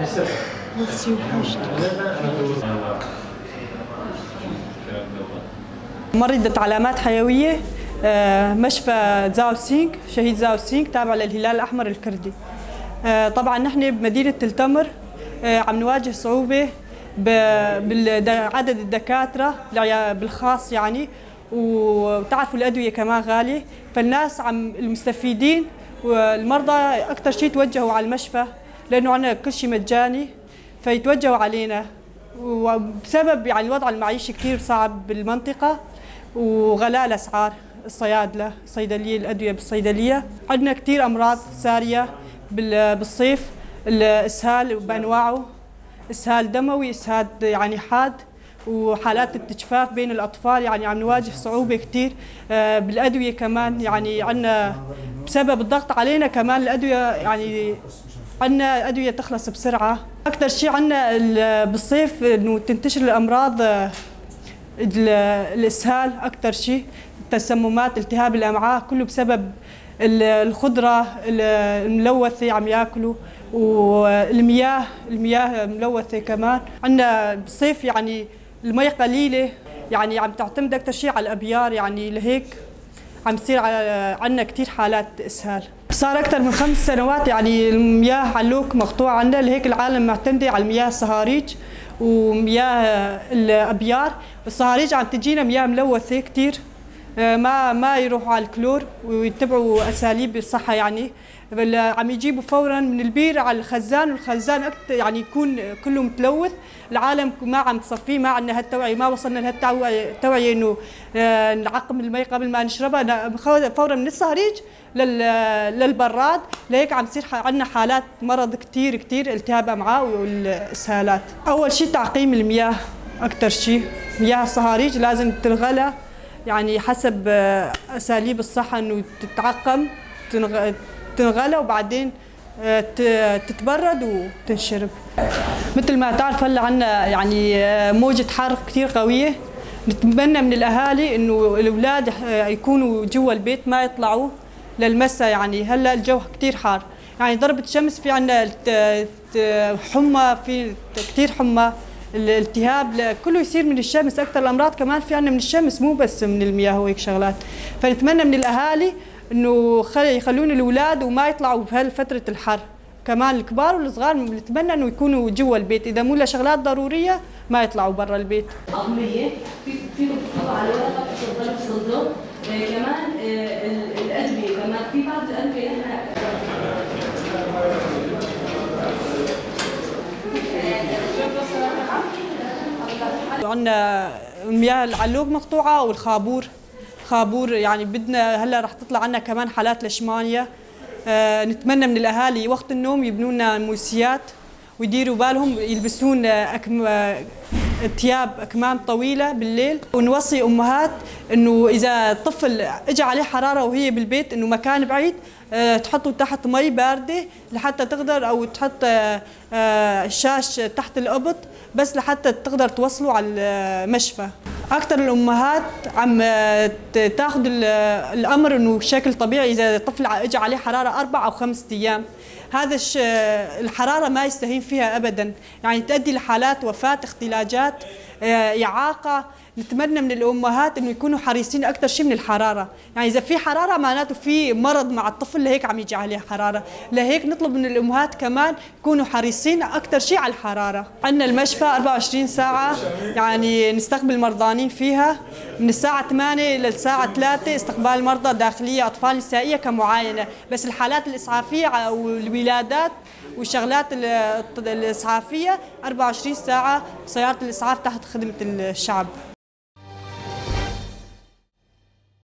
نفسي وحشتك. مريضة علامات حيوية، مشفى زاوسينغ، شهيد زاوسينغ، تابع للهلال الأحمر الكردي. طبعا نحن بمدينة تلتمر عم نواجه صعوبة بعدد الدكاترة بالخاص يعني، وتعرفوا الأدوية كمان غالية، فالناس عم المستفيدين والمرضى أكثر شيء توجهوا على المشفى لأنه عندنا كل شيء مجاني، فيتوجهوا علينا، وبسبب يعني الوضع المعيشي كثير صعب بالمنطقة وغلاء الأسعار، الصيادلة، الصيدلية، الأدوية بالصيدلية، عندنا كثير أمراض سارية بالصيف، الإسهال بأنواعه، إسهال دموي، إسهال يعني حاد، وحالات التجفاف بين الأطفال، يعني عم نواجه صعوبة كثير بالأدوية كمان، يعني عندنا بسبب الضغط علينا كمان الأدوية، يعني عندنا أدوية تخلص بسرعة. أكثر شيء عندنا بالصيف إنه تنتشر الأمراض، الإسهال أكثر شيء، التسممات، التهاب الأمعاء، كله بسبب الخضرة الملوثة عم ياكلوا، والمياه، المياه ملوثة كمان. عندنا بالصيف يعني المي قليلة، يعني عم تعتمد أكثر شيء على الأبيار، يعني لهيك عم يصير عندنا كثير حالات إسهال. صار أكثر من 5 سنوات يعني المياه علوك مقطوعة عندنا، لهيك العالم معتمدة على المياه الصهاريج ومياه الأبيار. الصهاريج عم تجينا مياه ملوثة كثير، ما يروحوا على الكلور ويتبعوا أساليب الصحة، يعني عم يجيبوا فورا من البير على الخزان، والخزان يعني يكون كله متلوث. العالم ما عم تصفيه، ما عندنا هالتوعية، ما وصلنا لهالتوعية انه نعقم المي قبل ما نشربها، فورا من الصهريج للبراد. لهيك عم تصير عندنا حالات مرض كثير كثير، التهاب امعاء والاسهالات. اول شيء تعقيم المياه اكثر شيء، مياه الصهاريج لازم تنغلى يعني حسب اساليب الصحة انه تتعقم، تنغلى وبعدين تتبرد وتنشرب. مثل ما تعرف هلا عندنا يعني موجة حر كثير قوية، نتمنى من الاهالي انه الاولاد يكونوا جوا البيت ما يطلعوا للمساء، يعني هلا الجو كثير حار، يعني ضربة شمس، في عندنا حمى، في كثير حمى، الالتهاب كله يصير من الشمس، اكثر الامراض كمان في عندنا من الشمس، مو بس من المياه وهيك شغلات. فنتمنى من الاهالي انه يخلون الاولاد وما يطلعوا بهالفترة الحر، كمان الكبار والصغار بنتمنى انه يكونوا جوا البيت، اذا مو لشغلات ضرورية ما يطلعوا برا البيت. عظميه فيكم تطلعوا على ورقة بتفضلوا تصدوا، كمان الادوية، كمان في بعض الادوية نحن عندنا المياه العلوق مقطوعة والخابور، خابور يعني بدنا هلا رح تطلع عنا كمان حالات لشمانيا. نتمنى من الاهالي وقت النوم يبنوا لنا موسيات ويديروا بالهم، يلبسون ثياب اكمام طويلة بالليل، ونوصي امهات انه اذا الطفل اجى عليه حرارة وهي بالبيت انه مكان بعيد تحطه تحت مي باردة لحتى تقدر، او تحط شاش تحت القبط بس لحتى تقدر توصله على المشفى. اكثر الامهات عم تاخذ الامر انه بشكل طبيعي، اذا الطفل اجى عليه حرارة 4 أو 5 ايام، هذا الحرارة ما يستهين فيها ابدا، يعني تؤدي لحالات وفاه، اختلاجات، اعاقه. نتمنى من الامهات انه يكونوا حريصين اكثر شيء من الحرارة، يعني اذا في حرارة معناته في مرض مع الطفل، لهيك عم يجي عليه حرارة، لهيك نطلب من الامهات كمان يكونوا حريصين اكثر شيء على الحرارة. عندنا المشفى 24 ساعة يعني نستقبل مرضانين فيها من الساعة 8 للساعة 3، استقبال مرضى داخلية، اطفال، نسائية كمعاينه، بس الحالات الاسعافيه والولادات والشغلات الاسعافيه 24 ساعة سيارة الاسعاف تحت خدمة الشعب.